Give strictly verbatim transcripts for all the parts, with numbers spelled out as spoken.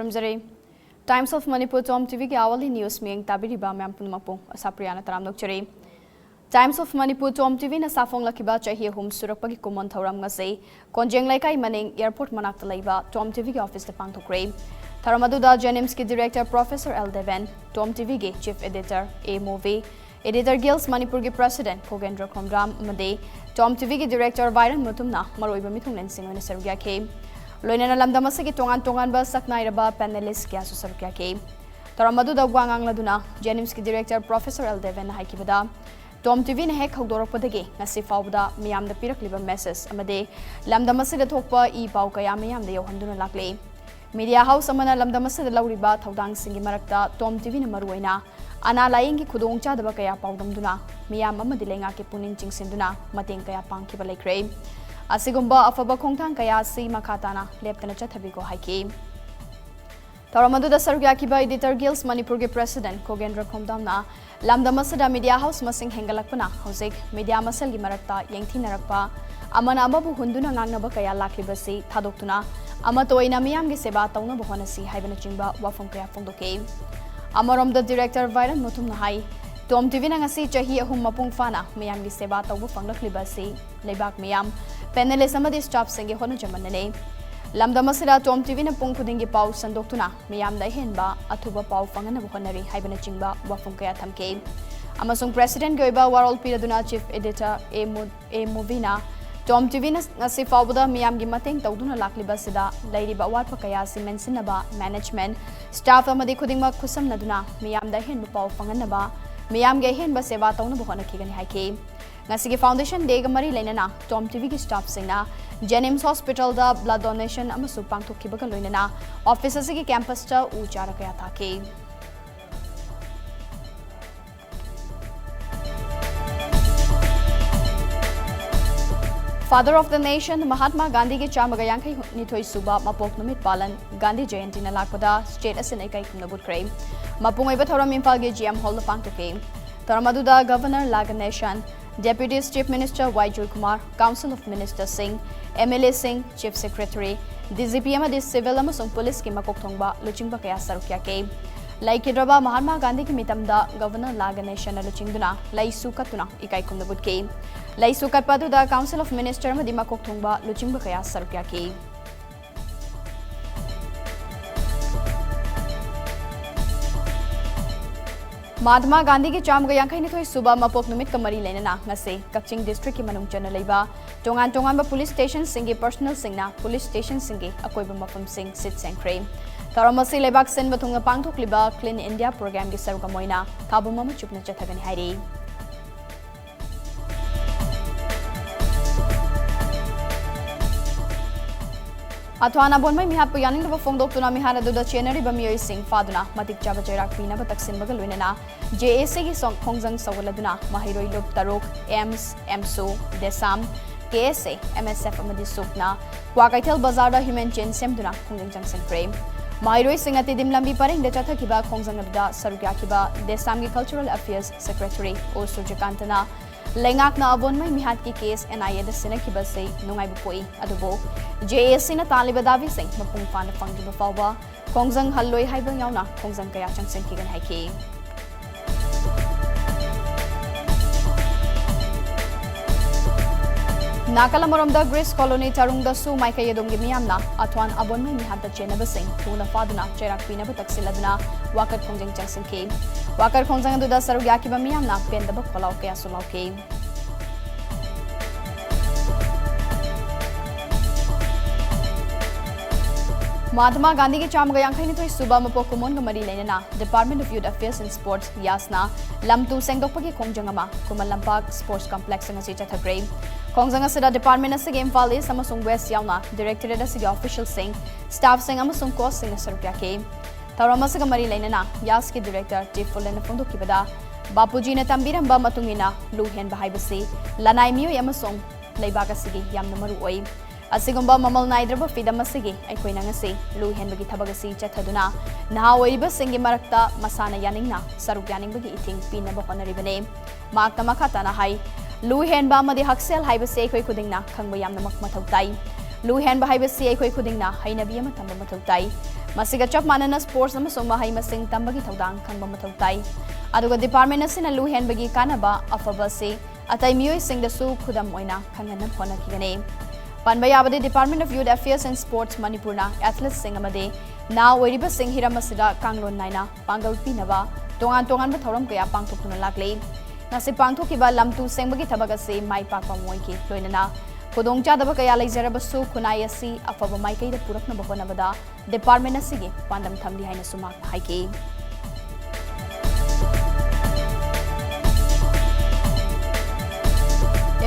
ꯈꯨꯔꯨꯝꯖꯔꯤ꯫ Times of Manipur Tom TVꯒꯤ hourly news ꯃꯤꯌꯦꯡ ꯇꯥꯕꯤꯔꯤꯕ ꯃꯌꯥꯝ ꯄꯨꯝꯅꯃꯛꯄꯨ ꯑꯁꯥꯄ꯭ꯔꯤꯌꯥꯅ ꯇꯔꯥꯝꯅ ꯑꯣꯛꯆꯔꯤ꯫ Times of Manipur Tom TVꯅ ꯁꯥꯐꯣꯡꯂꯛꯈꯤꯕ ꯆꯍꯤ ꯑꯍꯨꯝ ꯁꯨꯔꯛꯄꯒꯤ ꯀꯨꯝꯑꯣꯟ ꯊꯧꯔꯝ ꯉꯁꯤ ꯀꯣꯟꯖꯦꯡ ꯂꯩꯀꯥꯏ ꯃꯅꯤꯡ airport ꯃꯅꯥꯛꯇ ꯂꯩꯕ Tom TVꯒꯤ officeꯇ ꯄꯥꯡꯊꯣꯛꯈ꯭ꯔꯦ꯫ ꯊꯧꯔꯝ ꯑꯗꯨꯗ JNIMSꯀꯤ director Professor L Deben, Tom TVꯒꯤ chief editor A Mobi, Editor Guilds ꯃꯅꯤꯄꯨꯔꯒꯤ president ꯈꯣꯒꯦꯟꯗ꯭ꯔ ꯈꯣꯝꯗ꯭ꯔꯥꯝ ꯑꯃꯗꯤ Tom TVꯒꯤ director ꯕꯥꯏꯔꯟ ꯃꯨꯇꯨꯝꯅ ꯃꯔꯨꯑꯣꯏꯕ ꯃꯤꯊꯨꯡꯂꯦꯟꯁꯤꯡ ꯑꯣꯏꯅ ꯁꯔꯨꯛ ꯌꯥꯈꯤ꯫ ꯂꯣꯏꯅꯅ ꯂꯝꯗꯝ ꯑꯁꯤꯒꯤ ꯇꯣꯉꯥꯟ ꯇꯣꯉꯥꯟꯕ ꯁꯛꯅꯥꯏꯔꯕ panelist ꯀꯌꯥꯁꯨ ꯁꯔꯨꯛ ꯌꯥꯈꯤ꯫ ꯊꯧꯔꯝ ꯑꯗꯨꯗ ꯋꯥ ꯉꯥꯡꯂꯗꯨꯅ JNIMSꯀꯤ director Professor ꯑꯦꯜ ꯗꯦꯕꯦꯟꯅ ꯍꯥꯏꯈꯤꯕꯗ, Tom TVꯅ ꯍꯦꯛ ꯍꯧꯗꯣꯔꯛꯄꯗꯒꯤ ꯉꯁꯤ ꯐꯥꯎꯕꯗ ꯃꯤꯌꯥꯝꯗ ꯄꯤꯔꯛꯂꯤꯕ message ꯑꯃꯗꯤ ꯂꯝꯗꯝ ꯑꯁꯤꯗ ꯊꯣꯛꯄ ꯏ ꯄꯥꯎ ꯀꯌꯥ ꯃꯤꯌꯥꯝꯗ ꯌꯧꯍꯟꯗꯨꯅ ꯂꯥꯛꯂꯤ꯫ Media house ꯑꯃꯅ ꯂꯝꯗꯝ ꯑꯁꯤꯗ ꯂꯧꯔꯤꯕ ꯊꯧꯗꯥꯡꯁꯤꯡꯒꯤ ꯃꯔꯛꯇ Tom TVꯅ ꯃꯔꯨꯑꯣꯏꯅ ꯑꯅꯥ ꯂꯥꯌꯦꯡꯒꯤ ꯈꯨꯗꯣꯡꯆꯥꯗꯕ ꯀꯌꯥ ꯄꯥꯎꯗꯝꯗꯨꯅ ꯃꯤꯌꯥꯝ ꯑꯃꯗꯤ ꯂꯩꯉꯥꯛꯀꯤ ꯄꯨꯛꯅꯤꯡ ꯆꯤꯡꯁꯤꯟꯗꯨꯅ ꯃꯇꯦꯡ ꯀꯌꯥ ꯄꯥꯡꯈꯤꯕ ꯂꯩꯈ꯭ꯔꯦ꯫ ꯑꯁꯤꯒꯨꯝꯕ ꯑꯐꯕ ꯈꯣꯡꯊꯥꯡ ꯀꯌꯥ ꯑꯁꯤ ꯃꯈꯥ ꯇꯥꯅ ꯂꯦꯞꯇꯅ ꯆꯠꯊꯕꯤꯀꯣ ꯍꯥꯏꯈꯤ꯫ ꯊꯧꯔꯝ ꯑꯗꯨꯗ ꯁꯔꯨꯛ ꯌꯥꯈꯤꯕ Editor Guilds ꯃꯅꯤꯄꯨꯔꯒꯤ president ꯈꯣꯒꯦꯟꯗ꯭ꯔ ꯈꯣꯝꯗꯥꯝꯅ ꯂꯝꯗꯝ ꯑꯁꯤꯗ media house ꯃꯁꯤꯡ ꯍꯦꯟꯒꯠꯂꯛꯄꯅ ꯍꯧꯖꯤꯛ media ꯃꯁꯦꯜꯒꯤ ꯃꯔꯛꯇ ꯌꯦꯡꯊꯤꯅꯔꯛꯄ, ꯑꯃꯅ ꯑꯃꯕꯨ ꯍꯨꯟꯗꯨꯅ ꯉꯥꯡꯅꯕ ꯀꯌꯥ ꯂꯥꯛꯂꯤꯕꯁꯤ ꯊꯥꯗꯣꯛꯇꯨꯅ ꯑꯃꯠꯇ ꯑꯣꯏꯅ ꯃꯤꯌꯥꯝꯒꯤ ꯁꯦꯕꯥ ꯇꯧꯅꯕ ꯍꯣꯠꯅꯁꯤ ꯍꯥꯏꯕꯅꯆꯤꯡꯕ ꯋꯥꯐꯝ ꯀꯌꯥ ꯐꯣꯡꯗꯣꯛꯈꯤ꯫ ꯑꯃꯔꯣꯝꯗ director ꯕꯥꯏꯔꯟ ꯃꯨꯇꯨꯝꯅ ꯍꯥꯏ, Tom TVꯅ ꯉꯁꯤ ꯆꯍꯤ ꯑꯍꯨꯝ ꯃꯄꯨꯡ ꯐꯥꯅ ꯃꯤꯌꯥꯝꯒꯤ ꯁꯦꯕꯥ ꯇꯧꯕ ꯐꯪꯂꯛꯂꯤꯕ ꯑꯁꯤ ꯂꯩꯕꯥꯛ ꯃꯤꯌꯥꯝ, panelist ꯑꯃꯗꯤ staffꯁꯤꯡꯒꯤ ꯍꯣꯠꯅꯖꯃꯟꯅꯅꯤ꯫ ꯂꯝꯗꯝ ꯑꯁꯤꯗ Tom TVꯅ ꯄꯨꯡ ꯈꯨꯗꯤꯡꯒꯤ ꯄꯥꯎ ꯁꯟꯗꯣꯛꯇꯨꯅ ꯃꯤꯌꯥꯝꯗ ꯑꯍꯦꯟꯕ ꯑꯊꯨꯕ ꯄꯥꯎ ꯐꯪꯍꯟꯅꯕ ꯍꯣꯠꯅꯔꯤ ꯍꯥꯏꯕꯅꯆꯤꯡꯕ ꯋꯥꯐꯝ ꯀꯌꯥ ꯊꯝꯈꯤ꯫ ꯑꯃꯁꯨꯡ presidentꯀꯤ ꯑꯣꯏꯕ ꯋꯥꯔꯣꯜ ꯄꯤꯔꯗꯨꯅ chief editor ꯑꯦ ꯃꯨ-, ꯑꯦ ꯃꯨꯚꯤꯅ Tom TVꯅ ꯉꯁꯤ ꯐꯥꯎꯕꯗ ꯃꯤꯌꯥꯝꯒꯤ ꯃꯇꯦꯡ ꯇꯧꯗꯨꯅ ꯂꯥꯛꯂꯤꯕ ꯑꯁꯤꯗ ꯂꯩꯔꯤꯕ ꯑꯋꯥꯠꯄ ꯀꯌꯥ ꯑꯁꯤ ꯃꯦꯟꯁꯤꯟꯅꯕ management, staff ꯑꯃꯗꯤ ꯈꯨꯗꯤꯡꯃꯛ ꯈꯨꯠꯁꯝꯅꯗꯨꯅ ꯃꯤꯌꯥꯝꯗ ꯑꯍꯦꯟꯕ ꯄꯥꯎ ꯐꯪꯍꯟꯅꯕ, ꯃꯤꯌꯥꯝꯒꯤ ꯑꯍꯦꯟꯕ ꯁꯦꯕꯥ ꯇꯧꯅꯕ ꯍꯣꯠꯅꯈꯤꯒꯅꯤ ꯍꯥꯏꯈꯤ꯫ ꯉꯁꯤꯒꯤ Foundation Dayꯒ ꯃꯔꯤ ꯂꯩꯅꯅ Tom TVꯒꯤ staffꯁꯤꯡꯅ JNIMS hospitalꯗ blood donation ꯑꯃꯁꯨ ꯄꯥꯡꯊꯣꯛꯈꯤꯕꯒ ꯂꯣꯏꯅꯅ office ꯑꯁꯤꯒꯤ campusꯇ ꯎ ꯆꯥꯔ ꯀꯌꯥ ꯊꯥꯈꯤ꯫ Father of the Nation Mahatma ꯒꯥꯟꯙꯤꯒꯤ ꯆꯥꯝꯃꯒ ꯌꯥꯡꯈꯩ ꯅꯤꯊꯣꯏ ꯁꯨꯕ ꯃꯄꯣꯛ ꯅꯨꯃꯤꯠ ꯄꯥꯂꯟ ꯒꯥꯟꯙꯤ ꯖꯌꯟꯇꯤꯅ ꯂꯥꯛꯄꯗ state ꯑꯁꯤꯅ ꯏꯀꯥꯏ ꯈꯨꯝꯅꯕ ꯎꯠꯈ꯭ꯔꯦ꯫ ꯃꯄꯨꯡ ꯑꯣꯏꯕ ꯊꯧꯔꯝ ꯏꯝꯐꯥꯜꯒꯤ GM hallꯗ ꯄꯥꯡꯊꯣꯛꯈꯤ꯫ ꯊꯧꯔꯝ ꯑꯗꯨꯗ Governor ꯂꯥ ꯒꯅꯦꯁꯟ, Deputy Chief Minister Y Joykumar, Council of Minister ꯁꯤꯡ, MLA ꯁꯤꯡ, Chief Secretary, DGP ꯑꯃꯗꯤ civil ꯑꯃꯁꯨꯡ police ꯀꯤ ꯃꯀꯣꯛ ꯊꯣꯡꯕ ꯂꯨꯆꯤꯡꯕ ꯀꯌꯥ ꯁꯔꯨꯛ ꯌꯥꯈꯤ꯫ ꯂꯩꯈꯤꯗ꯭ꯔꯕ ꯃꯍꯥꯠꯃꯥ ꯒꯥꯟꯙꯤꯒꯤ ꯃꯤꯇꯝꯗ Governor ꯂꯥ ꯒꯅꯦꯁꯟꯅ ꯂꯨꯆꯤꯡꯗꯨꯅ ꯂꯩꯁꯨ ꯀꯠꯇꯨꯅ ꯏꯀꯥꯏ ꯈꯨꯝꯅꯕ ꯎꯠꯈꯤ꯫ ꯂꯩꯁꯨ ꯀꯠꯄ ꯑꯗꯨꯗ Council of Minister ꯑꯃꯗꯤ ꯃꯀꯣꯛ ꯊꯣꯡꯕ ꯂꯨꯆꯤꯡꯕ ꯀꯌꯥ ꯁꯔꯨꯛ ꯌꯥꯈꯤ꯫ ꯃꯍꯥꯠꯃꯥ ꯒꯥꯟꯙꯤꯒꯤ ꯆꯥꯝꯃꯒ ꯌꯥꯡꯈꯩ ꯅꯤꯊꯣꯏ ꯁꯨꯕ ꯃꯄꯣꯛ ꯅꯨꯃꯤꯠꯀ ꯃꯔꯤ ꯂꯩꯅꯅ ꯉꯁꯤ ꯀꯛꯆꯤꯡ district ꯀꯤ ꯃꯅꯨꯡ ꯆꯟꯅ ꯂꯩꯕ ꯇꯣꯉꯥꯟ ꯇꯣꯉꯥꯟꯕ police station ꯁꯤꯡꯒꯤ personnel ꯁꯤꯡꯅ police station ꯁꯤꯡꯒꯤ ꯑꯀꯣꯏꯕ ꯃꯐꯝꯁꯤꯡ ꯁꯤꯠ ꯁꯦꯡꯈ꯭ꯔꯦ꯫ ꯊꯧꯔꯝ ꯑꯁꯤ ꯂꯩꯕꯥꯛ ꯁꯤꯟꯕ ꯊꯨꯡꯅ ꯄꯥꯡꯊꯣꯛꯂꯤꯕ Clean India program ꯒꯤ ꯁꯔꯨꯛ ꯑꯃ ꯑꯣꯏꯅ ꯊꯥꯕꯨꯝ ꯑꯃ ꯆꯨꯞꯅ ꯆꯠꯊꯒꯅꯤ ꯍꯥꯏꯔꯤ꯫ ꯑꯊ꯭ꯋꯥꯟ ꯑꯕꯣꯟꯃꯩ ꯃꯤꯍꯥꯠꯄꯨ ꯌꯥꯅꯤꯡꯗꯕ ꯐꯣꯡꯗꯣꯛꯇꯨꯅ ꯃꯤꯍꯥꯠ ꯑꯗꯨꯗ ꯆꯦꯟꯅꯔꯤꯕ ꯃꯤꯑꯣꯏꯁꯤꯡ ꯐꯥꯗꯨꯅ ꯃꯇꯤꯛ ꯆꯥꯕ ꯆꯩꯔꯥꯛ ꯄꯤꯅꯕ ꯇꯛꯁꯤꯟꯕꯒ ꯂꯣꯏꯅꯅ JAC ꯒꯤ ꯁꯣ-, ꯈꯣꯡꯖꯪ ꯁꯧꯒꯠꯂꯗꯨꯅ ꯃꯍꯩꯔꯣꯏ ꯂꯨꯞ ꯇꯔꯨꯛ, AIMS, AMSU, DESAM, KSA, MSF ꯑꯃꯗꯤ SUPꯅ ꯀ꯭ꯋꯥꯀꯩꯊꯦꯜ ꯕꯖꯥꯔꯗ human chain ꯁꯦꯝꯗꯨꯅ ꯈꯣꯡꯖꯪ ꯆꯪꯁꯤꯟꯈ꯭ꯔꯦ꯫ ꯃꯍꯩꯔꯣꯏꯁꯤꯡꯅ ꯇꯤꯗꯤꯝ ꯂꯝꯕꯤ ꯄꯔꯦꯡꯗ ꯆꯠꯊꯈꯤꯕ ꯈꯣꯡꯖꯪ ꯑꯗꯨꯗ ꯁꯔꯨꯛ ꯌꯥꯈꯤꯕ DESAM ꯒꯤ Cultural Affairs Secretary ꯑꯣ ꯁꯨꯔꯖꯀꯥꯟꯇꯅ ꯂꯩꯉꯥꯛꯅ ꯑꯕꯣꯟꯃꯩ ꯃꯤꯍꯥꯠꯀꯤ case NIA ꯗ ꯁꯤꯟꯅꯈꯤꯕꯁꯤ ꯅꯨꯡꯉꯥꯏꯕ ꯄꯣꯛꯏ, ꯑꯗꯨꯕꯨ JAC ꯅ ꯇꯥꯜꯂꯤꯕ ꯗꯥꯕꯤꯁꯤꯡ ꯃꯄꯨꯡ ꯐꯥꯅ ꯐꯪꯗ꯭ꯔꯤꯕ ꯐꯥꯎꯕ ꯈꯣꯡꯖꯪ ꯍꯜꯂꯣꯏ ꯍꯥꯏꯕ ꯌꯥꯎꯅ ꯈꯣꯡꯖꯪ ꯀꯌꯥ ꯆꯪꯁꯤꯟꯈꯤꯒꯅꯤ ꯍꯥꯏꯈꯤ꯫ ꯅꯥꯀꯜ ꯑꯃꯔꯣꯝꯗ Greece colony ꯇꯔꯨꯡꯗꯁꯨ ꯃꯥꯏꯀꯩ ꯑꯗꯣꯝꯒꯤ ꯃꯤꯌꯥꯝꯅ ꯑꯊ꯭ꯋꯥꯟ ꯑꯕꯣꯟꯃꯩ ꯃꯤꯍꯥꯠꯇ ꯆꯦꯟꯅꯕꯁꯤꯡ ꯊꯨꯅ ꯐꯥꯗꯨꯅ ꯆꯩꯔꯥꯛ ꯄꯤꯅꯕ ꯇꯛꯁꯤꯜꯂꯗꯨꯅ ꯋꯥꯀꯠ ꯈꯣꯡꯖꯪ ꯆꯪꯁꯤꯟꯈꯤ꯫ ꯋꯥꯀꯠ ꯈꯣꯡꯖꯪ ꯑꯗꯨꯗ ꯁꯔꯨꯛ ꯌꯥꯈꯤꯕ ꯃꯤꯌꯥꯝꯅ ꯄꯦꯟꯗꯕ ꯈꯣꯜꯂꯥꯎ ꯀꯌꯥꯁꯨ ꯂꯥꯎꯈꯤ꯫ ꯃꯍꯥꯠꯃꯥ ꯒꯥꯟꯙꯤꯒꯤ ꯆꯥꯝꯃꯒ ꯌꯥꯡꯈꯩ ꯅꯤꯊꯣꯏ ꯁꯨꯕ ꯃꯄꯣꯛ ꯀꯨꯝꯑꯣꯟꯒ ꯃꯔꯤ ꯂꯩꯅꯅ Department of Youth Affairs and Sports, ꯌꯥꯁꯅ ꯂꯝ ꯇꯨ ꯁꯦꯡꯗꯣꯛꯄꯒꯤ ꯈꯣꯡꯖꯪ ꯑꯃ ꯈꯨꯃꯟ ꯂꯝꯄꯥꯛ Sports Complex ꯉꯁꯤ ꯆꯠꯊꯈ꯭ꯔꯦ꯫ ꯈꯣꯡꯖꯪ ꯑꯁꯤꯗ department ꯑꯁꯤꯒꯤ ꯏꯝꯐꯥꯜ East ꯑꯃꯁꯨꯡ West ꯌꯥꯎꯅ directorate ꯑꯁꯤꯒꯤ official ꯁꯤꯡ, staff ꯁꯤꯡ ꯑꯃꯁꯨꯡ coach ꯁꯤꯡꯅ ꯁꯔꯨꯛ ꯌꯥꯈꯤ꯫ ꯊꯧꯔꯝ ꯑꯁꯤꯒ ꯃꯔꯤ ꯂꯩꯅꯅ ꯌꯥꯁꯀꯤ director ꯇꯤ ꯐꯨꯂꯦꯟꯅ ꯐꯣꯡꯗꯣꯛꯈꯤꯕꯗ, ꯕꯥꯄꯨꯖꯤꯅ ꯇꯝꯕꯤꯔꯝꯕ ꯃꯇꯨꯡ ꯏꯟꯅ ꯂꯨ ꯍꯦꯟꯕ ꯍꯥꯏꯕꯁꯤ ꯂꯅꯥꯏ ꯃꯤꯑꯣꯏ ꯑꯃꯁꯨꯡ ꯂꯩꯕꯥꯛ ꯑꯁꯤꯒꯤ ꯌꯥꯝꯅ ꯃꯔꯨ ꯑꯣꯏ꯫ ꯑꯁꯤꯒꯨꯝꯕ ꯃꯃꯜ ꯅꯥꯏꯗ꯭ꯔꯕ ꯐꯤꯗꯝ ꯑꯁꯤꯒꯤ ꯑꯩꯈꯣꯏꯅ ꯉꯁꯤ ꯂꯨ ꯍꯦꯟꯕꯒꯤ ꯊꯕꯛ ꯑꯁꯤ ꯆꯠꯊꯗꯨꯅ ꯅꯍꯥ ꯑꯣꯏꯔꯤꯕꯁꯤꯡꯒꯤ ꯃꯔꯛꯇ ꯃꯁꯥꯅ ꯌꯥꯅꯤꯡꯅ ꯁꯔꯨꯛ ꯌꯥꯅꯤꯡꯕꯒꯤ ꯏꯊꯤꯡ ꯄꯤꯅꯕ ꯍꯣꯠꯅꯔꯤꯕꯅꯤ꯫ ꯃꯍꯥꯛꯅ ꯃꯈꯥ ꯇꯥꯅ ꯍꯥꯏ, ꯂꯨ ꯍꯦꯟꯕ ꯑꯃꯗꯤ ꯍꯛꯁꯦꯜ ꯍꯥꯏꯕꯁꯤ ꯑꯩꯈꯣꯏ ꯈꯨꯗꯤꯡꯅ ꯈꯪꯕ ꯌꯥꯝꯅꯃꯛ ꯃꯊꯧ ꯇꯥꯏ꯫ ꯂꯨ ꯍꯦꯟꯕ ꯍꯥꯏꯕꯁꯤ ꯑꯩꯈꯣꯏ ꯈꯨꯗꯤꯡꯅ ꯍꯩꯅꯕꯤ ꯑꯃ ꯊꯝꯕ ꯃꯊꯧ ꯇꯥꯏ꯫ ꯃꯁꯤꯒ ꯆꯞ ꯃꯥꯟꯅꯅ sports ꯑꯃꯁꯨꯡ ꯃꯍꯩ ꯃꯁꯤꯡ ꯇꯝꯕꯒꯤ ꯊꯧꯗꯥꯡ ꯈꯪꯕ ꯃꯊꯧ ꯇꯥꯏ꯫ ꯑꯗꯨꯒ department ꯑꯁꯤꯅ ꯂꯨ ꯍꯦꯟꯕꯒꯤ ꯀꯥꯟꯅꯕ ꯑꯐꯕ ꯑꯁꯤ ꯑꯇꯩ ꯃꯤꯑꯣꯏꯁꯤꯡꯗꯁꯨ ꯈꯨꯗꯝ ꯑꯣꯏꯅ ꯈꯪꯍꯟꯅꯕ ꯍꯣꯠꯅꯈꯤꯒꯅꯤ꯫ ꯄꯟꯕ ꯌꯥꯕꯗꯤ Department of Youth Affairs and Sports ꯃꯅꯤꯄꯨꯔꯅ athleteꯁꯤꯡ ꯑꯃꯗꯤ ꯅꯍꯥ ꯑꯣꯏꯔꯤꯕꯁꯤꯡ ꯍꯤꯔꯝ ꯑꯁꯤꯗ ꯀꯥꯡꯂꯣꯟ ꯅꯥꯏꯅ ꯄꯥꯡꯒꯜ ꯄꯤꯅꯕ ꯇꯣꯉꯥꯟ ꯇꯣꯉꯥꯟꯕ ꯊꯧꯔꯝ ꯀꯌꯥ ꯄꯥꯡꯊꯣꯛꯇꯨꯅ ꯂꯥꯛꯂꯤ꯫ ꯉꯁꯤ ꯄꯥꯡꯊꯣꯛꯈꯤꯕ ꯂꯝ ꯇꯨ ꯁꯦꯡꯕꯒꯤ ꯊꯕꯛ ꯑꯁꯤ ꯃꯥꯏ ꯄꯥꯛꯄ ꯑꯃ ꯑꯣꯏꯈꯤ꯫ ꯂꯣꯏꯅꯅ ꯈꯨꯗꯣꯡꯆꯥꯗꯕ ꯀꯌꯥ ꯂꯩꯖꯔꯕꯁꯨ ꯈꯨꯟꯅꯥꯏ ꯑꯁꯤ ꯑꯐꯕ ꯃꯥꯏꯀꯩꯗ ꯄꯨꯔꯛꯅꯕ ꯍꯣꯠꯅꯕꯗ department ꯑꯁꯤꯒꯤ ꯄꯥꯟꯗꯝ ꯊꯝꯂꯤ ꯍꯥꯏꯅꯁꯨ ꯃꯍꯥꯛꯅ ꯍꯥꯏꯈꯤ꯫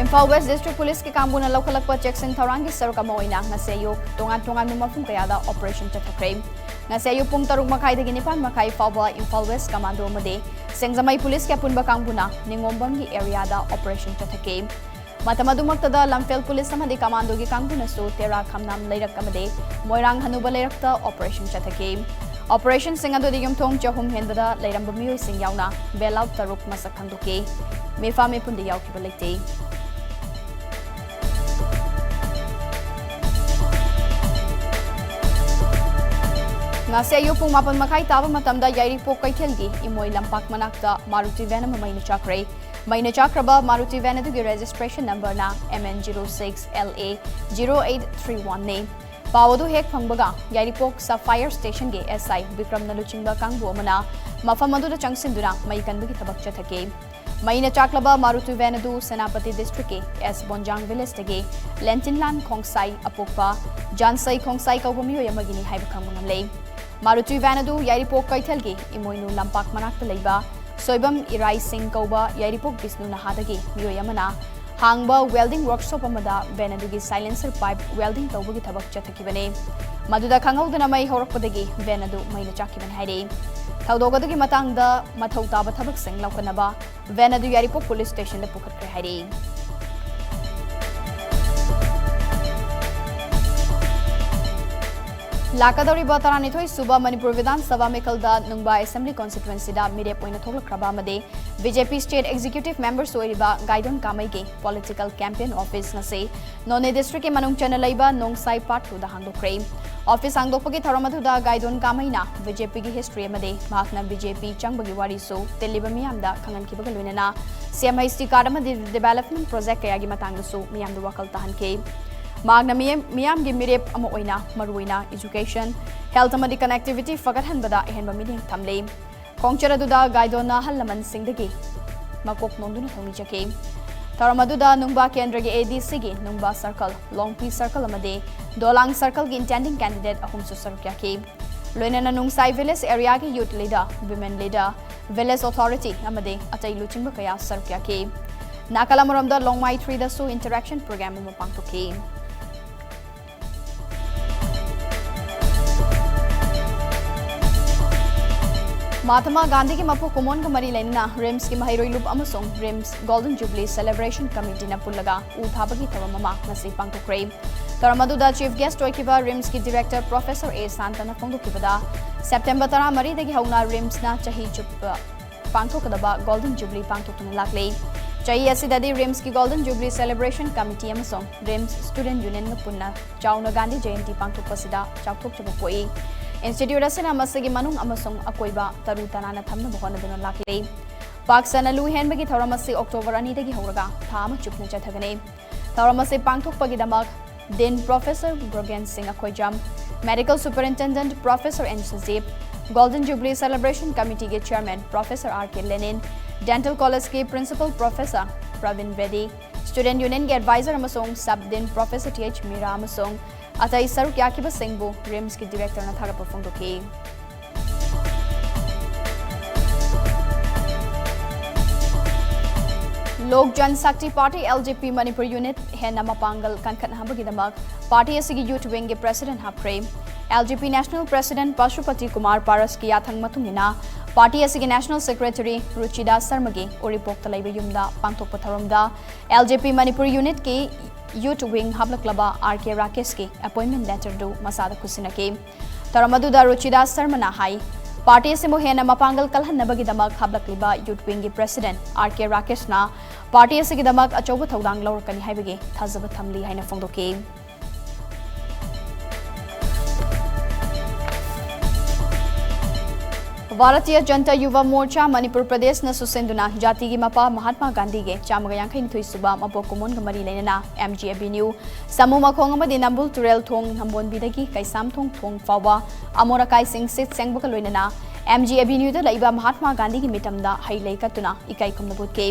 ꯏꯝꯐꯥꯜ West District Policeꯀꯤ ꯀꯥꯡꯕꯨꯅ ꯂꯧꯈꯠꯂꯛꯄ ꯆꯦꯛꯁꯤꯟ ꯊꯧꯔꯥꯡꯒꯤ ꯁꯔꯨꯛ ꯑꯃ ꯑꯣꯏꯅ ꯉꯁꯤ ꯑꯌꯨꯛ ꯇꯣꯉꯥꯟ ꯇꯣꯉꯥꯟꯕ ꯃꯐꯝ ꯀꯌꯥꯗ operation ꯆꯠꯊꯈ꯭ꯔꯦ꯫ ꯉꯁꯤ ꯑꯌꯨꯛ ꯄꯨꯡ ꯇꯔꯨꯛ ꯃꯈꯥꯏꯗꯒꯤ ꯅꯤꯄꯥꯟ ꯃꯈꯥꯏ ꯐꯥꯎꯕ ꯏꯝꯐꯥꯜ West Commando ꯑꯃꯗꯤ ꯁꯤꯡꯖꯃꯩ Policeꯀꯤ ꯑꯄꯨꯟꯕ ꯀꯥꯡꯕꯨꯅ ꯅꯤꯉꯣꯝꯕꯝꯒꯤ areaꯗ operation ꯆꯠꯊꯈꯤ꯫ ꯃꯇꯝ ꯑꯗꯨꯃꯛꯇꯗ ꯂꯝꯐꯦꯜ Police ꯑꯃꯗꯤ Commandoꯒꯤ ꯀꯥꯡꯕꯨꯅꯁꯨ ꯇꯦꯔꯥ ꯈꯝꯅꯥꯝ ꯂꯩꯔꯛ ꯑꯃꯗꯤ ꯃꯣꯏꯔꯥꯡ ꯍꯅꯨꯕ ꯂꯩꯔꯛꯇ operation ꯆꯠꯊꯈꯤ꯫ Operationꯁꯤꯡ ꯑꯗꯨꯗꯤ ꯌꯨꯝꯊꯣꯡ ꯆꯍꯨꯝ ꯍꯦꯟꯕꯗ ꯂꯩꯔꯝꯕ ꯃꯤꯑꯣꯏꯁꯤꯡ ꯌꯥꯎꯅ bailout ꯇꯔꯨꯛ ꯃꯁꯛ ꯈꯪꯗꯣꯛꯈꯤ꯫ ꯃꯤꯐꯥ ꯃꯤꯄꯨꯟꯗꯤ ꯌꯥꯎꯈꯤꯕ ꯂꯩꯇꯦ꯫ ꯉꯁꯤ ꯑꯌꯨꯛ ꯄꯨꯡ ꯃꯥꯄꯟ ꯃꯈꯥꯏ ꯇꯥꯕ ꯃꯇꯝꯗ ꯌꯥꯏꯔꯤꯄꯣꯛ ꯀꯩꯊꯦꯜꯒꯤ ꯏꯃꯣꯏ ꯂꯝꯄꯥꯛ ꯃꯅꯥꯛꯇ Maruti van ꯑꯃ ꯃꯩꯅ ꯆꯥꯛꯈ꯭ꯔꯦ꯫ ꯃꯩꯅ ꯆꯥꯛꯈ꯭ꯔꯕ Maruti van ꯑꯗꯨꯒꯤ registration numberꯅ M N zero six L A zero eight three oneꯅꯤ꯫ ꯄꯥꯎ ꯑꯗꯨ ꯍꯦꯛ ꯐꯪꯕꯒ ꯌꯥꯏꯔꯤꯄꯣꯛ Sub Fire Stationꯒꯤ S I ꯕꯤꯀ꯭ꯔꯝꯅ ꯂꯨꯆꯤꯡꯕ ꯀꯥꯡꯕꯨ ꯑꯃꯅ ꯃꯐꯝ ꯑꯗꯨꯗ ꯆꯪꯁꯤꯟꯗꯨꯅ ꯃꯩ ꯀꯟꯕꯒꯤ ꯊꯕꯛ ꯆꯠꯊꯈꯤ꯫ ꯃꯩꯅ ꯆꯥꯛꯂꯕ Maruti van ꯑꯗꯨ ꯁꯦꯅꯥꯄꯇꯤ Districtꯀꯤ S ꯕꯣꯟꯖꯥꯡ Villageꯇꯒꯤ ꯂꯦꯟꯇꯤꯟꯂꯥꯟ ꯈꯣꯡꯁꯥꯏ ꯑꯄꯣꯛꯄ ꯖꯥꯟꯁꯩ ꯈꯣꯡꯁꯥꯏ ꯀꯧꯕ ꯃꯤꯑꯣꯏ ꯑꯃꯒꯤꯅꯤ ꯍꯥꯏꯕ ꯈꯪꯕ ꯉꯝꯂꯦ꯫ Maruti van ꯑꯗꯨ ꯌꯥꯏꯔꯤꯄꯣꯛ ꯀꯩꯊꯦꯜꯒꯤ ꯏꯃꯣꯏꯅꯨ ꯂꯝꯄꯥꯛ ꯃꯅꯥꯛꯇ ꯂꯩꯕ ꯁꯣꯏꯕꯝ ꯏꯔꯥꯏ ꯁꯤꯡ ꯀꯧꯕ ꯌꯥꯏꯔꯤꯄꯣꯛ ꯕꯤꯁꯅꯨ ꯅꯍꯥꯗꯒꯤ ꯃꯤꯑꯣꯏ ꯑꯃꯅ ꯍꯥꯡꯕ welding workshop ꯑꯃꯗ van ꯑꯗꯨꯒꯤ silencer pipe welding ꯇꯧꯕꯒꯤ ꯊꯕꯛ ꯆꯠꯊꯈꯤꯕꯅꯤ꯫ ꯃꯗꯨꯗ ꯈꯪꯍꯧꯗꯅ ꯃꯩ ꯍꯧꯔꯛꯄꯗꯒꯤ van ꯑꯗꯨ ꯃꯩꯅ ꯆꯥꯛꯈꯤꯕꯅꯤ ꯍꯥꯏꯔꯤ꯫ ꯊꯧꯗꯣꯛ ꯑꯗꯨꯒꯤ ꯃꯇꯥꯡꯗ ꯃꯊꯧ ꯇꯥꯕ ꯊꯕꯛꯁꯤꯡ ꯂꯧꯈꯠꯅꯕ van ꯑꯗꯨ ꯌꯥꯏꯔꯤꯄꯣꯛ Police Stationꯗ ꯄꯨꯈꯠꯈ꯭ꯔꯦ ꯍꯥꯏꯔꯤ꯫ ꯂꯥꯛꯀꯗꯧꯔꯤꯕ ꯇꯔꯥꯅꯤꯊꯣꯏ ꯁꯨꯕ ꯃꯅꯤꯄꯨꯔ ꯕꯤꯙꯥꯟ ꯁꯚꯥ ꯃꯤꯈꯜꯗ ꯅꯨꯡꯕꯥ Assembly Constituencyꯗ ꯃꯤꯔꯦꯞ ꯑꯣꯏꯅ ꯊꯣꯛꯂꯛꯈ꯭ꯔꯕ ꯑꯃꯗꯤ BJP State Executive Members ꯑꯣꯏꯔꯤꯕ ꯒꯥꯏꯗꯣꯟ ꯀꯥꯃꯩꯒꯤ political campaign office ꯉꯁꯤ ꯅꯣꯅꯦ districtꯀꯤ ꯃꯅꯨꯡ ꯆꯟꯅ ꯂꯩꯕ ꯅꯣꯡꯁꯥꯏ Part twoꯗ ꯍꯥꯡꯗꯣꯛꯈ꯭ꯔꯦ꯫ Office ꯍꯥꯡꯗꯣꯛꯄꯒꯤ ꯊꯧꯔꯝ ꯑꯗꯨꯗ ꯒꯥꯏꯗꯣꯟ ꯀꯥꯃꯩꯅ BJPꯒꯤ history ꯑꯃꯗꯤ ꯃꯍꯥꯛꯅ BJP ꯆꯪꯕꯒꯤ ꯋꯥꯔꯤꯁꯨ ꯇꯤꯜꯂꯤꯕ ꯃꯤꯌꯥꯝꯗ ꯈꯪꯍꯟꯈꯤꯕꯒ ꯂꯣꯏꯅꯅ CM H T card ꯑꯃꯗꯤ development project ꯀꯌꯥꯒꯤ ꯃꯇꯥꯡꯗꯁꯨ ꯃꯤꯌꯥꯝꯗ ꯋꯥꯈꯜ ꯇꯥꯍꯟꯈꯤ꯫ ꯃꯍꯥꯛꯅ ꯃꯤꯌꯥꯝ-, ꯃꯤꯌꯥꯝꯒꯤ ꯃꯤꯔꯦꯞ ꯑꯃ ꯑꯣꯏꯅ ꯃꯔꯨꯑꯣꯏꯅ education, health ꯑꯃꯗꯤ connectivity ꯐꯒꯠꯍꯟꯕꯗ ꯑꯍꯦꯟꯕ ꯃꯤꯠꯌꯦꯡ ꯊꯝꯂꯤ꯫ ꯈꯣꯡꯆꯠ ꯑꯗꯨꯗ ꯒꯥꯏꯗꯣꯟꯅ ꯑꯍꯜ ꯂꯃꯟꯁꯤꯡꯗꯒꯤ ꯃꯀꯣꯛ ꯅꯣꯟꯗꯨꯅ ꯊꯧꯅꯤꯖꯈꯤ꯫ ꯊꯧꯔꯝ ꯑꯗꯨꯗ ꯅꯨꯡꯕꯥ ꯀꯦꯟꯗ꯭ꯔꯒꯤ ADCꯒꯤ ꯅꯨꯡꯕꯥ circle, ꯂꯣꯡꯄꯤ circle ꯑꯃꯗꯤ ꯗꯣꯂꯥꯡ circleꯒꯤ intending candidate ꯑꯍꯨꯝꯁꯨ ꯁꯔꯨꯛ ꯌꯥꯈꯤ꯫ ꯂꯣꯏꯅꯅ ꯅꯨꯡꯁꯥꯏ village areaꯒꯤ youth leader, women leader, village authority ꯑꯃꯗꯤ ꯑꯇꯩ ꯂꯨꯆꯤꯡꯕ ꯀꯌꯥ ꯁꯔꯨꯛ ꯌꯥꯈꯤ꯫ ꯅꯥꯀꯜ ꯑꯃꯔꯣꯝꯗ ꯂꯣꯡꯃꯥꯏ threeꯗꯁꯨ interaction program ꯑꯃ ꯄꯥꯡꯊꯣꯛꯈꯤ꯫ ꯃꯍꯥꯇꯃꯥ ꯒꯥꯟꯙꯤꯒꯤ ꯃꯄꯣꯛ ꯀꯨꯝꯑꯣꯟꯒ ꯃꯔꯤ ꯂꯩꯅꯅ RIMSꯀꯤ ꯃꯍꯩꯔꯣꯏ ꯂꯨꯞ ꯑꯃꯁꯨꯡ RIMS Golden Jubilee Celebration Committeeꯅ ꯄꯨꯜꯂꯒ ꯎ ꯊꯥꯕꯒꯤ ꯊꯧꯔꯝ ꯑꯃ ꯉꯁꯤ ꯄꯥꯡꯊꯣꯛꯈ꯭ꯔꯦ꯫ ꯊꯧꯔꯝ ꯑꯗꯨꯗ chief guest ꯑꯣꯏꯈꯤꯕ RIMSꯀꯤ director Professor A ꯁꯥꯟꯇꯅ ꯐꯣꯡꯗꯣꯛꯈꯤꯕꯗ, September ꯇꯔꯥꯃꯔꯤꯗꯒꯤ ꯍꯧꯅ RIMSꯅ ꯆꯍꯤ ꯆꯨꯞꯄ ꯄꯥꯡꯊꯣꯛꯀꯗꯕ Golden Jubilee ꯄꯥꯡꯊꯣꯛꯇꯨꯅ ꯂꯥꯛꯂꯤ꯫ ꯆꯍꯤ ꯑꯁꯤꯗꯗꯤ RIMSꯀꯤ Golden Jubilee Celebration Committee ꯑꯃꯁꯨꯡ RIMS Student Unionꯒ ꯄꯨꯟꯅ ꯆꯥꯎꯅ ꯒꯥꯟꯙꯤ ꯖꯌꯟꯇꯤ ꯄꯥꯡꯊꯣꯛꯄꯁꯤꯗ ꯆꯥꯎꯊꯣꯛꯆꯕ ꯄꯣꯛꯏ꯫ Institute ꯑꯁꯤꯅ ꯃꯁꯤꯒꯤ ꯃꯅꯨꯡ ꯑꯃꯁꯨꯡ ꯑꯀꯣꯏꯕ ꯇꯔꯨ ꯇꯅꯥꯟꯅ ꯊꯝꯅꯕ ꯍꯣꯠꯅꯗꯨꯅ ꯂꯥꯛꯂꯤ꯫ ꯄꯥꯛ ꯁꯟꯅ ꯂꯨ ꯍꯦꯟꯕꯒꯤ ꯊꯧꯔꯝ ꯑꯁꯤ October ꯑꯅꯤꯗꯒꯤ ꯍꯧꯔꯒ ꯊꯥ ꯑꯃ ꯆꯨꯞꯅ ꯆꯠꯊꯒꯅꯤ꯫ ꯊꯧꯔꯝ ꯑꯁꯤ ꯄꯥꯡꯊꯣꯛꯄꯒꯤꯗꯃꯛ Dean Professor ꯒ꯭ꯔꯣꯒꯦꯟ ꯁꯤꯡ ꯑꯈꯣꯏꯖꯝ, Medical Superintendent Professor N ꯁꯖꯤꯞ, Golden Jubilee Celebration Committeeꯒꯤ Chairman Professor R K Lenin, Dental Collegeꯀꯤ Principal Professor Praveen ready, Student Unionꯒꯤ Advisor ꯑꯃꯁꯨꯡ Sub Dean Professor Th ꯃꯤꯔꯥ ꯑꯃꯁꯨꯡ ꯑꯇꯩ ꯁꯔꯨꯛ ꯌꯥꯈꯤꯕꯁꯤꯡꯕꯨ RIMSꯀꯤ Directorꯅ ꯊꯥꯒꯠꯄ ꯐꯣꯡꯗꯣꯛꯈꯤ꯫ Lok Jan Shakti Party, LJP Manipur Unit ꯍꯦꯟꯅ ꯃꯄꯥꯡꯒꯜ ꯀꯟꯈꯠꯅꯕꯒꯤꯗꯃꯛ party ꯑꯁꯤꯒꯤ youth wingꯒꯤ president ꯍꯥꯞꯈ꯭ꯔꯦ꯫ LJP National President ꯄꯁꯨꯄꯇꯤ Kumar ꯄꯥꯔꯁꯀꯤ ꯌꯥꯊꯪ ꯃꯇꯨꯡ ꯏꯟꯅ, ꯄꯥꯔꯇꯤ ꯑꯁꯤꯒꯤ ꯅꯦꯁꯅꯦꯜ ꯁꯦꯀ꯭ꯔꯦꯇꯔꯤ ꯔꯨꯆꯤꯗꯥꯁ ꯁꯔꯃꯒꯤ ꯎꯔꯤꯄꯣꯛꯇ ꯂꯩꯕ ꯌꯨꯝꯗ ꯄꯥꯡꯊꯣꯛꯄ ꯊꯧꯔꯝꯗ L J P ꯃꯅꯤꯄꯨꯔ ꯌꯨꯅꯤꯠꯀꯤ ꯌꯨꯊ ꯋꯤꯡ ꯍꯥꯞꯂꯛꯂꯕ R K ꯔꯥꯀꯦꯁꯀꯤ ꯑꯦꯄꯣꯏꯟꯃꯦꯟ ꯂꯦꯇꯔꯗꯨ ꯃꯁꯥꯗ ꯈꯨꯠꯁꯤꯟꯅꯈꯤ꯫ ꯊꯧꯔꯝ ꯑꯗꯨꯗ ꯔꯨꯆꯤꯗꯥꯁ ꯁꯔꯃꯅ ꯍꯥꯏ, ꯄꯥꯔꯇꯤ ꯑꯁꯤꯕꯨ ꯍꯦꯟꯅ ꯃꯄꯥꯡꯒꯜ ꯀꯜꯍꯟꯅꯕꯒꯤꯗꯃꯛ ꯍꯥꯞꯂꯛꯂꯤꯕ ꯌꯨꯊ ꯋꯤꯡꯒꯤ ꯄ꯭ꯔꯦꯁꯤꯗꯦꯟꯠ R K ꯔꯥꯀꯦꯁꯅ ꯄꯥꯔꯇꯤ ꯑꯁꯤꯒꯤꯗꯃꯛ ꯑꯆꯧꯕ ꯊꯧꯗꯥꯡ ꯂꯧꯔꯛꯀꯅꯤ ꯍꯥꯏꯕꯒꯤ ꯊꯥꯖꯕ ꯊꯝꯂꯤ ꯍꯥꯏꯅ ꯐꯣꯡꯗꯣꯛꯈꯤ꯫ ꯚꯥꯔꯇꯤꯌ ꯖꯟꯇꯥ ꯌꯨꯚ ꯃꯣꯔꯆꯥ ꯃꯅꯤꯄꯨꯔ ꯄ꯭ꯔꯗꯦꯁꯅꯁꯨ ꯁꯤꯟꯗꯨꯅ ꯖꯥꯇꯤꯒꯤ ꯃꯄꯥ ꯃꯍꯥꯠꯃꯥ ꯒꯥꯟꯙꯤꯒꯤ ꯆꯥꯝꯃꯒ ꯌꯥꯡꯈꯩ ꯅꯤꯊꯣꯏ ꯁꯨꯕ ꯃꯄꯣꯛ ꯀꯨꯝꯑꯣꯟꯒ ꯃꯔꯤ ꯂꯩꯅꯅ M G Avenue, ꯁꯥꯃꯨ ꯃꯈꯣꯡ ꯑꯃꯗꯤ ꯅꯝꯕꯨꯜ ꯇꯨꯔꯦꯜ ꯊꯣꯡ ꯅꯝꯕꯣꯟꯕꯤꯗꯒꯤ ꯀꯩꯁꯥꯝꯊꯣꯡ ꯊꯣꯡ ꯐꯥꯎꯕ ꯑꯃꯣꯠ ꯑꯀꯥꯏꯁꯤꯡ ꯁꯤꯠ ꯁꯦꯡꯕꯒ ꯂꯣꯏꯅꯅ M G Avenue ꯗ ꯂꯩꯕ ꯃꯍꯥꯠꯃꯥ ꯒꯥꯟꯙꯤꯒꯤ ꯃꯤꯇꯝꯗ ꯍꯩ ꯂꯩ ꯀꯠꯇꯨꯅ ꯏꯀꯥꯏ ꯈꯨꯝꯅꯕ ꯎꯠꯈꯤ꯫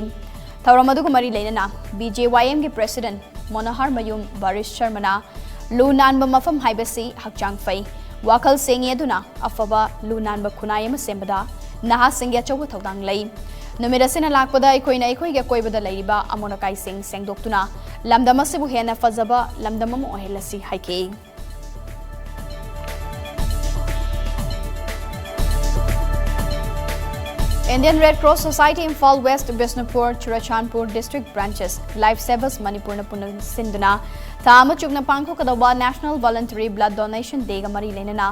ꯊꯧꯔꯝ ꯑꯗꯨꯒ ꯃꯔꯤ ꯂꯩꯅꯅ B J Y M ꯒꯤ ꯄ꯭ꯔꯦꯁꯤꯗꯦꯟꯠ ꯃꯣꯅꯣꯍꯔ ꯃꯌꯨꯝ ꯕꯔꯤꯁ ꯁꯔꯃꯅ ꯂꯨ ꯅꯥꯟꯕ ꯃꯐꯝ ꯍꯥꯏꯕꯁꯤ ꯍꯛꯆꯥꯡ ꯐꯩ, ꯋꯥꯈꯜ ꯁꯦꯡꯉꯤ, ꯑꯗꯨꯅ ꯑꯐꯕ ꯂꯨ ꯅꯥꯟꯕ ꯈꯨꯟꯅꯥꯏ ꯑꯃ ꯁꯦꯝꯕꯗ ꯅꯍꯥꯁꯤꯡꯒꯤ ꯑꯆꯧꯕ ꯊꯧꯗꯥꯡ ꯂꯩ꯫ ꯅꯨꯃꯤꯠ ꯑꯁꯤꯅ ꯂꯥꯛꯄꯗ ꯑꯩꯈꯣꯏꯅ ꯑꯩꯈꯣꯏꯒꯤ ꯑꯀꯣꯏꯕꯗ ꯂꯩꯔꯤꯕ ꯑꯃꯣꯠ ꯑꯀꯥꯏꯁꯤꯡ ꯁꯦꯡꯗꯣꯛꯇꯨꯅ ꯂꯝꯗꯝ ꯑꯁꯤꯕꯨ ꯍꯦꯟꯅ ꯐꯖꯕ ꯂꯝꯗꯝ ꯑꯃ ꯑꯣꯏꯍꯜꯂꯁꯤ ꯍꯥꯏꯈꯤ꯫ Indian Red Cross Society Imphal West, Bishnupur, Churachandpur District Branches, Life Savers Manipur ꯅ ꯄꯨꯟꯅ ꯁꯤꯟꯗꯨꯅ ꯊꯥ ꯑꯃ ꯆꯨꯞꯅ ꯄꯥꯡꯊꯣꯛꯀꯗꯧꯕ National Voluntary Blood Donation Day ꯒ ꯃꯔꯤ ꯂꯩꯅꯅ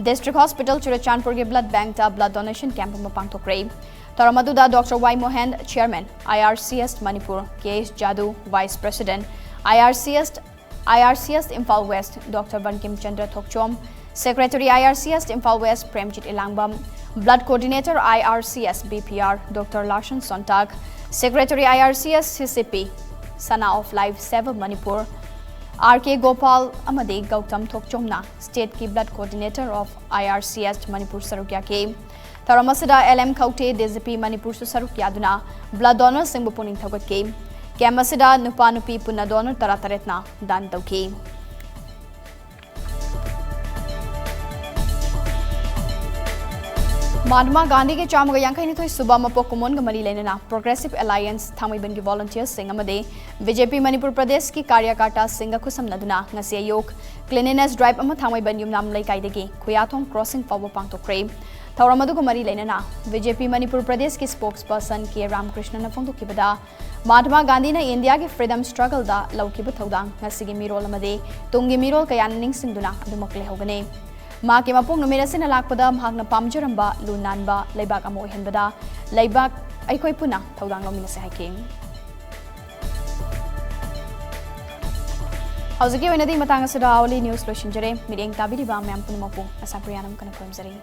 District Hospital ꯆꯨꯔꯆꯥꯟꯄꯨꯔꯒꯤ blood bank ꯇ blood donation camp ꯑꯃ ꯄꯥꯡꯊꯣꯛꯈ꯭ꯔꯦ꯫ ꯊꯧꯔꯝ ꯑꯗꯨꯗ Doctor Y Mohan, Chairman, I R C S Manipur, K S Jadoo, Vice President, I R C S, I R C S Imphal West, Doctor Bankim Chandra Thokchom, Secretary I R C S Imphal West, Premjit Elangbam, Blood Coordinator I R C S B P R, Doctor Larsen Sontag, Secretary I R C S C C P, Sana of Life Saver Manipur, R K Gopal ꯑꯃꯗꯤ Gautam Thokchomꯅ State ꯀꯤ Blood Coordinator of I R C S Manipur ꯁꯔꯨꯛ ꯌꯥꯈꯤ꯫ ꯊꯧꯔꯝ ꯑꯁꯤꯗ L M ꯈꯧꯇꯦ, D G P ꯃꯅꯤꯄꯨꯔꯁꯨ ꯁꯔꯨꯛ ꯌꯥꯗꯨꯅ blood donorꯁꯤꯡꯕꯨ ꯄꯨꯛꯅꯤꯡ ꯊꯧꯒꯠꯈꯤ꯫ Camp ꯑꯁꯤꯗ ꯅꯨꯄꯥ ꯅꯨꯄꯤ ꯄꯨꯟꯅ donor ꯇꯔꯥꯇꯔꯦꯠꯅ ꯗꯥꯟ ꯇꯧꯈꯤ꯫ ꯃꯍꯥꯠꯃꯥ ꯒꯥꯟꯙꯤꯒꯤ ꯆꯥꯝꯃꯒ ꯌꯥꯡꯈꯩ ꯅꯤꯊꯣꯏ ꯁꯨꯕ ꯃꯄꯣꯛ ꯀꯨꯝꯑꯣꯟꯒ ꯃꯔꯤ ꯂꯩꯅꯅ Progressive Alliance ꯊꯥꯡꯃꯩꯕꯟꯒꯤ volunteerꯁꯤꯡ ꯑꯃꯗꯤ B J P ꯃꯅꯤꯄꯨꯔ ꯄ꯭ꯔꯗꯦꯁꯀꯤ ꯀꯥꯔꯌꯀꯔꯇꯥꯁꯤꯡꯒ ꯈꯨꯠꯁꯝꯅꯗꯨꯅ ꯉꯁꯤ ꯑꯌꯨꯛ cleanliness drive ꯑꯃ ꯊꯥꯡꯃꯩꯕꯟ ꯌꯨꯝꯅꯥꯝ ꯂꯩꯀꯥꯏꯗꯒꯤ ꯈꯨꯌꯥꯊꯣꯡ crossing ꯐꯥꯎꯕ ꯄꯥꯡꯊꯣꯛꯈ꯭ꯔꯦ꯫ ꯊꯧꯔꯝ ꯑꯗꯨꯒ ꯃꯔꯤ ꯂꯩꯅꯅ ꯕꯤ ꯖꯦ ꯄꯤ ꯃꯅꯤꯄꯨꯔ ꯄ꯭ꯔꯗꯦꯁꯀꯤ spokesperson ꯀꯦ ꯔꯥꯃꯀ꯭ꯔꯤꯁꯅꯅ ꯐꯣꯡꯗꯣꯛꯈꯤꯕꯗ, ꯃꯍꯥꯇꯃꯥ ꯒꯥꯟꯙꯤꯅ ꯏꯟꯗꯤꯌꯥꯒꯤ freedom struggle ꯗ ꯂꯧꯈꯤꯕ ꯊꯧꯗꯥꯡ, ꯉꯁꯤꯒꯤ ꯃꯤꯔꯣꯜ ꯑꯃꯗꯤ ꯇꯨꯡꯒꯤ ꯃꯤꯔꯣꯜ ꯀꯌꯥꯅ ꯅꯤꯡꯁꯤꯡꯗꯨꯅ ꯑꯗꯨꯃꯛ ꯂꯩꯍꯧꯒꯅꯤ꯫ ꯃꯍꯥꯛꯀꯤ ꯃꯄꯣꯛ ꯅꯨꯃꯤꯠ ꯑꯁꯤꯅ ꯂꯥꯛꯄꯗ ꯃꯍꯥꯛꯅ ꯄꯥꯝꯖꯔꯝꯕ ꯂꯨ ꯅꯥꯟꯕ ꯂꯩꯕꯥꯛ ꯑꯃ ꯑꯣꯏꯍꯟꯕꯗ ꯂꯩꯕꯥꯛ ꯑꯩꯈꯣꯏ ꯄꯨꯟꯅ ꯊꯧꯗꯥꯡ ꯂꯧꯃꯤꯟꯅꯁꯤ ꯍꯥꯏꯈꯤ꯫ ꯍꯧꯖꯤꯛꯀꯤ ꯑꯣꯏꯅꯗꯤ ꯃꯇꯥꯡ ꯑꯁꯤꯗ hourly news ꯂꯣꯏꯁꯤꯟꯖꯔꯦ꯫ ꯃꯤꯠꯌꯦꯡ ꯇꯥꯕꯤꯔꯤꯕ ꯃꯌꯥꯝ ꯄꯨꯝꯅꯃꯛꯄꯨ ꯑꯁꯥ ꯄ꯭ꯔꯤꯌꯥꯅ ꯑꯃꯨꯛ ꯍꯟꯅ ꯈꯨꯔꯨꯝꯖꯔꯤ꯫